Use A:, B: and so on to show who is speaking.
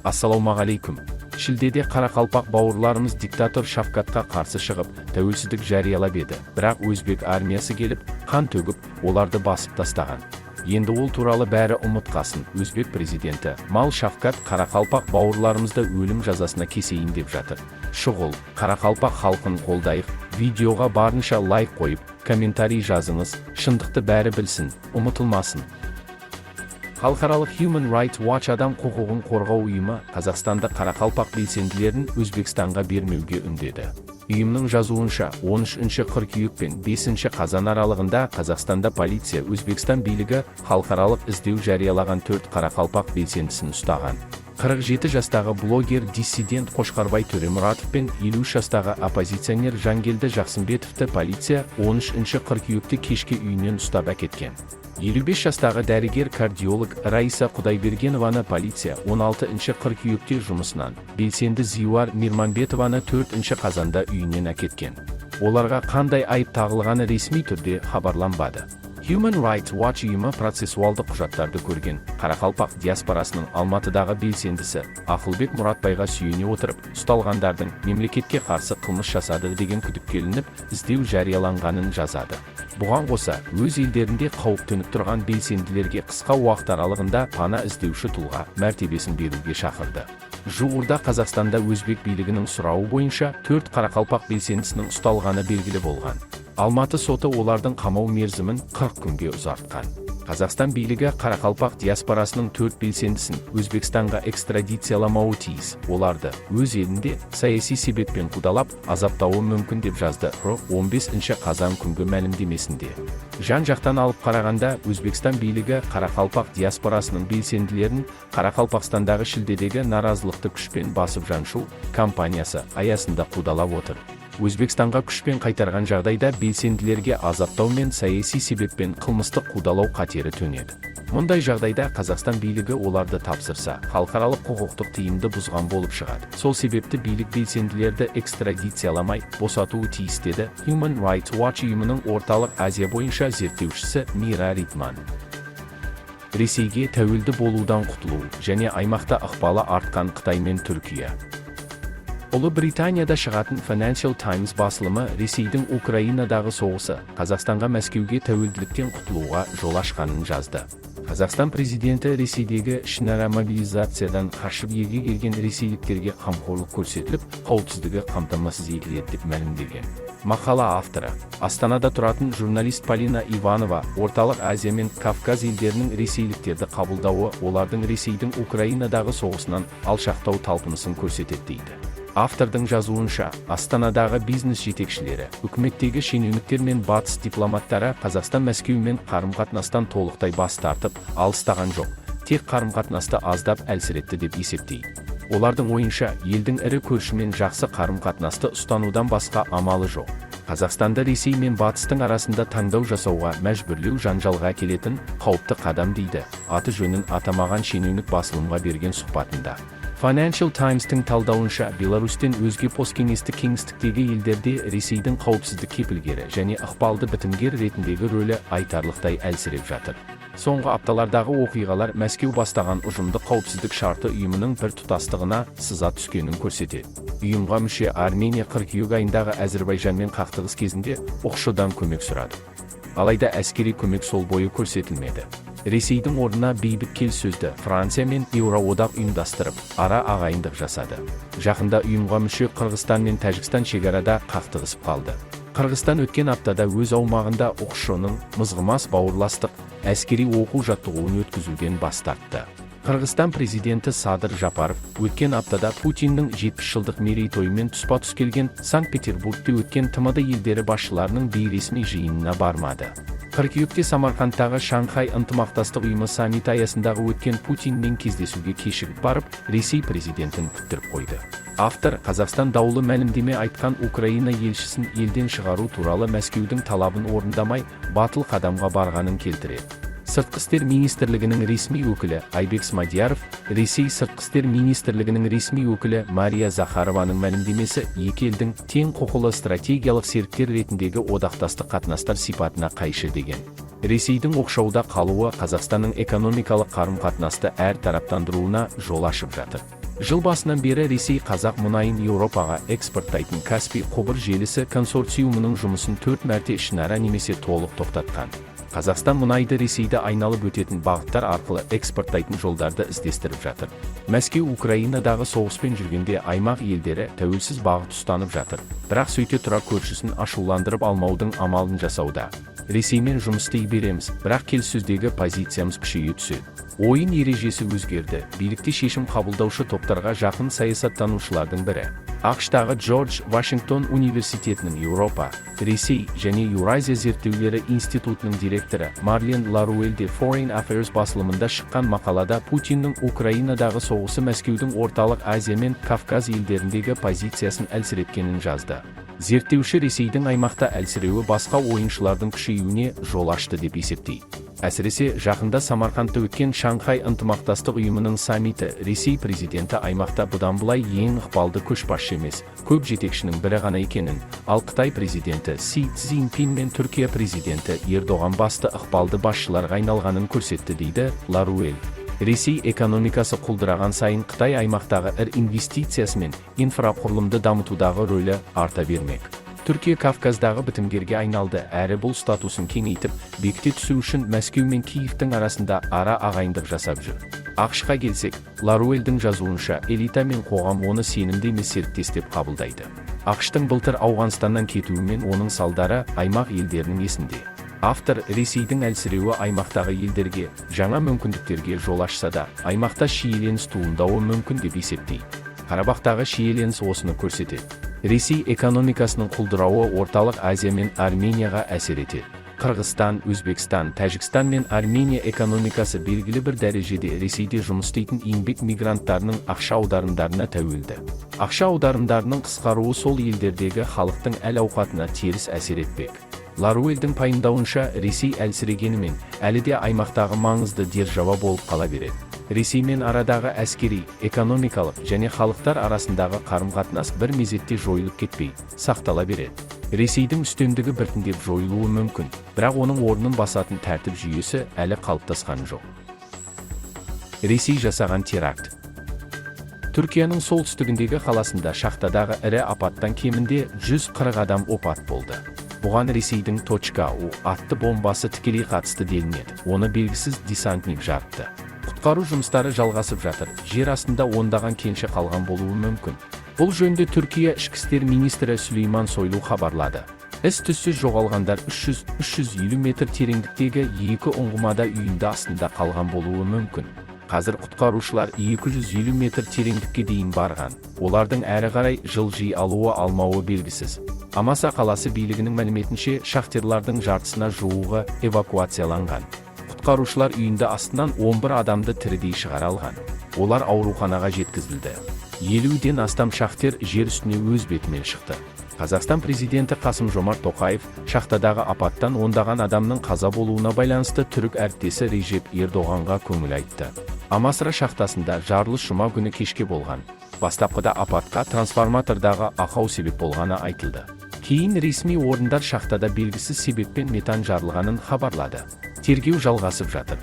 A: Ассалаумағалейкүм! Шілдеде қарақалпақ бауырларымыз диктатор Шавкатқа қарсы шығып, тәуелсіздік жариялап еді, бірақ өзбек армиясы келіп, қан төгіп, оларды басып тастаған. Енді ол туралы бәрі ұмытқасын. Өзбек президенті Мал Шавкат қарақалпақ бауырларымызды өлім жазасына кесейін деп жатыр. Шұғыл қарақалпақ халқын қолдайық! Видеоға барынша лайк қойып, комментарий жазыңыз. Шындықты бәрі білсін, ұмытылмасын. Халықаралық Human Rights Watch адам құқығын қорғау ұйымы Қазақстанда қарақалпақ белсенділерін Өзбекстанға бермеуге үндеді. Ұйымның жазуынша, 13 қыркүйек пен 5 қазан аралығында Қазақстанда полиция Өзбекстан билігі халықаралық іздеу жариялаған төрт қарақалпақ белсендісін ұстаған. 47 жастағы блогер, диссидент Қошқарбай Төремұратов пен 53 жастағы оппозиционер Жангелді Жақсымбетовті полиция 13 қыркүйекте кешке үйінен ұстап әкеткен. 55 жастағы дәрігер кардиолог Раиса Құдайбергенованы полиция 16 қыркүйекте жұмысынан, белсенді Зиуар Мирмамбетованы 4 қазанда үйінен әкеткен. Оларға қандай айып тағылғаны ресми түрде хабарланбады. Human Rights Watch ұйымы процессуалдық құжаттарды көрген қарақалпақ диаспорасының Алматыдағы белсендісі Ақылбек Мұратбайға сүйене отырып, ұсталғандардың мемлекетке қарсы қылмыс жасады деген күдікке ілініп, іздеу жарияланғанын жазады. Бұған қоса, өз елдерінде қауіп төніп тұрған белсенділерге қысқа уақыт аралығында пана іздеуші тұлға мәртебесін беруге шақырды. Жуырда Қазақстанда өзбек билігінің сұрауы бойынша төрт қарақалпақ белсендісінің ұсталғаны белгілі болған. Алматы соты олардың қамау мерзімін 40 күнге ұзартқан. Қазақстан билігі қарақалпақ диаспорасының төрт белсендісін Өзбекстанға экстрадицияламауы тиіс. Оларды өз елінде саяси себеппен қудалап, азаптауы мүмкін, деп жазды РО 15 қазан күнгі мәлімдемесінде. Жан жақтан алып қарағанда, Өзбекстан билігі қарақалпақ диаспорасының белсенділерін Қарақалпақстандағы шілдедегі наразылықты күшпен басып жаншу кампаниясы аясында қудалап отыр. Өзбекстанға күшпен қайтарған жағдайда белсенділерге азаптау мен саяси себеппен қылмыстық қудалау қатері төнеді. Мұндай жағдайда Қазақстан билігі оларды тапсырса, халықаралық құқықтық тыйымды бұзған болып шығады. Сол себепті билік белсенділерді экстрадицияламай, босатуы тиіс, деді Human Rights Watch ұйымының Орталық Азия бойынша зерттеушісі Мира Ритман. Ресейге тәуелді болудан құтылу және аймақта ықпалы артқан Қытай мен Түркия. Ұлыбританияда шығатын Financial Times басылымы Ресейдің Украинадағы соғысы Қазақстанға Мәскеуге тәуелділіктен құтылуға жол ашқанын жазды. Қазақстан президенті Ресейдегі ішінара мобилизациядан қашып елге келген ресейліктерге қамқорлық көрсетіліп, қауіпсіздігі қамтамасыз етіледі деп мәлімдеген. Мақала авторы, Астанада тұратын журналист Полина Иванова, Орталық Азия мен Кавказ елдерінің ресейліктерді қабылдауы олардың Ресейдің Украинадағы соғысынан алшақтау талпынысын көрсетеді дейді. Автордың жазуынша, Астанадағы бизнес жетекшілері, үкіметтегі шенеуніктер мен батыс дипломаттары Қазақстан Мәскеумен қарым-қатынастан толықтай бас тартып, алыстаған жоқ, тек қарым-қатынасты аздап әлсіретті деп есептейді. Олардың ойынша, елдің ірі көршімен жақсы қарым-қатынасты ұстанудан басқа амалы жоқ. Қазақстанды Ресей мен Батыстың арасында таңдау жасауға мәжбүрлеу жанжалға әкелетін қауіпті қадам, дейді аты жөнін атамаған шенеунік басылымға берген сұхбатында. Financial Times'тың талдауынша, Беларусьтен өзге посткеңестік кеңістіктегі елдерде Ресейдің қауіпсіздік кепілгері және ықпалды бітімгер ретіндегі рөлі айтарлықтай әлсіреп жатыр. Соңғы апталардағы оқиғалар Мәскеу бастаған ұжымдық қауіпсіздік шарты ұйымының бір тұтастығына сызат түскенін көрсетеді. Ұйымға мүше Армения қыркүйек айындағы Әзірбайжанмен қақтығыс кезінде ҰҚШ-дан көмек сұрады. Алайда әскери көмек сол бойы көрсетілмеді. Ресейдің орнына бейбіт келіссөзді Франция мен Еуроодақ ұйымдастырып, ара ағайындық жасады. Жақында ұйымға мүше Қырғызстан мен Тәжікстан шекарада қақтығысып қалды. Қырғызстан өткен аптада өз аумағында ҰҚШ-ның «Мызғымас бауырластық» әскери оқу жаттығуын өткізуден бас тартты. Қырғызстан президенті Садыр Жапаров өткен аптада Путиннің 70 жылдық мерейтойымен тұспа-тұс келген Санкт-Петербургте өткен ТМД елдері басшыларының бейресми жиынына бармады. Қыркүйекте Самарқандтағы Шанхай ынтымақтастық ұйымы саммиті аясындағы өткен Путинмен кездесуге кешігіп барып, Ресей президентін күттіріп қойды. Автор Қазақстан даулы мәлімдеме айтқан Украина елшісін елден шығару туралы Мәскеудің талабын орындамай, батыл қадамға барғанын келтіреді. Сыртқы істер министрлігінің ресми өкілі Айбек Смадияров Ресей Сыртқы істер министрлігінің ресми өкілі Мария Захарованың мәлімдемесі екі елдің тең құқылы стратегиялық серіктер ретіндегі одақтастық қатынастар сипатына қайшы деген. Ресейдің оқшауда қалуы Қазақстанның экономикалық қарым-қатынасты әр тараптандыруына жол ашып жатыр. Жыл басынан бері Ресей қазақ мұнайын Еуропаға экспорттайтын Каспий құбыр желісі консорциумының жұмысын төрт мәрте ішінара немесе толық тоқтатқан. Қазақстан мұнайды Ресейді айналып өтетін бағыттар арқылы экспорттайтын жолдарды іздестіріп жатыр. Мәскеу Украинадағы соғыспен жүргенде, аймақ елдері тәуелсіз бағыт ұстанып жатыр, бірақ сөйте тұра көршісін ашуландырып алмаудың амалын жасауда. Ресеймен жұмыс істей береміз, бірақ келіссөздегі позициямыз күшейе түседі. Ойын ережесі өзгерді. Билікте шешім қабылдаушы топтарға жақын саясаттанушылардың бірі, АҚШ-тағы Джордж Вашингтон университетінің Еуропа, Ресей және Еуразия зерттеулері институтының директоры Марлен Ларуэль де Foreign Affairs басылымында шыққан мақалада Путиннің Украинадағы соғысы Мәскеудің Орталық Азия мен Кавказ елдеріндегі позициясын әлсіреткенін жазды. Зерттеуші Ресейдің аймақта әлсіреуі басқа ойыншылардың күшеюіне жол ашты деп есептейді. Әсіресе жақында Самарқандта өткен Шанхай ынтымақтастық ұйымының саммиті Ресей президенті аймақта бұдан былай ең ықпалды көшбасшы емес, көп жетекшінің бірі ғана екенін, ал Қытай президенті Си Цзиньпин мен Түркия президенті Ердоған басты ықпалды басшыларға айналғанын көрсетті, дейді Ларуэль. Ресей экономикасы құлдыраған сайын, Қытай аймақтағы ірі инвестициясы мен инфрақұрылымды дамытудағы рөлі арта бермек. Түркия Кавказдағы бітімгерге айналды әрі бұл статусын кеңейтіп, бекіте түсу үшін Мәскеу мен Киевтің арасында ара ағайындық жасап жүр. АҚШ-қа келсек, Ларуэльдің жазуынша, элита мен қоғам оны сенімді емес серіктес деп қабылдайды. АҚШ-тың былтыр Ауғанстаннан кетуі мен оның салдары аймақ елдерінің есінде. Автор Ресейдің әлсіреуі аймақтағы елдерге жаңа мүмкіндіктерге жол ашса да, аймақта шиеленіс туындауы мүмкін деп есептейді. Қарабақтағы шиеленіс осыны көрсетеді. Ресей экономикасының құлдырауы Орталық Азия мен Арменияға әсер етеді. Қырғызстан, Өзбекстан, Тәжікстан мен Армения экономикасы белгілі бір дәрежеде Ресейде жұмыс істейтін еңбек мигранттарының ақша аударымдарына тәуелді. Ақша аударымдарының қысқаруы сол елдердегі халықтың әл ауқатына теріс әсер етпек. Ларуэльдің пайымдауынша, Ресей әлсірегенімен, әлі де аймақтағы маңызды держава болып қала береді. Ресеймен арадағы әскери, экономикалық және халықтар арасындағы қарым-қатынас бір мезетте жойылып кетпей, сақтала береді. Ресейдің үстемдігі біртіндеп жойылуы мүмкін, бірақ оның орнын басатын тәртіп жүйесі әлі қалыптасқан жоқ. Ресей жасаған теракт. Түркияның солтүстігіндегі қаласында шахтадағы ірі апаттан кемінде 140 адам опат болды. Бұған Ресейдің «Точка У» атты бомбасы тікелей қатысты делінеді. Оны белгісіз десантник жарытты. Құтқару жұмыстары жалғасып жатыр. Жер астында ондаған кенші қалған болуы мүмкін. Бұл жөнінде Түркия ішкі істер министрі Сүлейман Сойлу хабарлады. Із түзсіз жоғалғандар 300-350 метр тереңдіктегі екі ұңғымада үйінді астында қалған болуы мүмкін. Қазір құтқарушылар 250 метр тереңдікке дейін барған. Олардың әрі қарай жылжи алуы алмауы белгісіз. Амаса қаласы билігінің мәліметінше, шахтерлардың жартысына жуығы эвакуацияланған. Құтқарушылар үйінді астынан 11 адамды тірідей шығара алған. Олар ауруханаға жеткізілді. 50-ден астам шахтер жер үстіне өз бетімен шықты. Қазақстан президенті Қасым Жомарт Тоқаев шахтадағы апаттан ондаған адамның қаза болуына байланысты түрік әріптесі Режеп Ердоғанға көңіл айтты. Амасра шахтасында жарылыс жұма күні кешке болған. Бастапқыда апатқа трансформатордағы ақау себеп болғаны айтылды. Кейін ресми орындар шахтада белгісіз себеппен метан жарылғанын хабарлады. Тергеу жалғасып жатыр.